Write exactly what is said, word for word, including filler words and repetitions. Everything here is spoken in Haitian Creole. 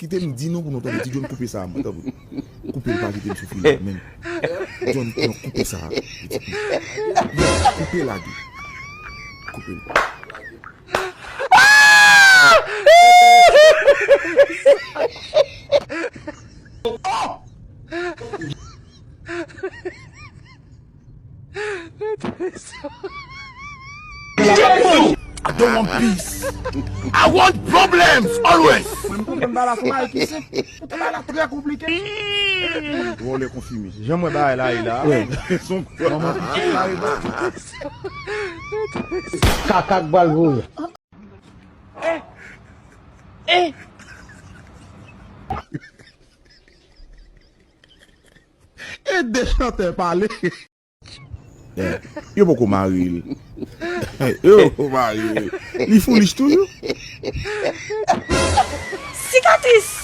Kite m di nou pou nou tande. Ti John, koupe sa a, mwen, tanpri. Koupe l, pa kite m soufri la menm. John, non, koupe sa a. John, koupe lage. Koupe l. I don't want peace. I want problems always. Mwen, m konn bagay la fò bagay ki senp. Poutan bagay la trè konplike. Vòlè konfime. Jan mwen bagay la ye la. Son kaka k pral voye. E de chantè pale. Eh, yo poko mare l. Yo poko mare l. Li foulich toujou. Sikatris.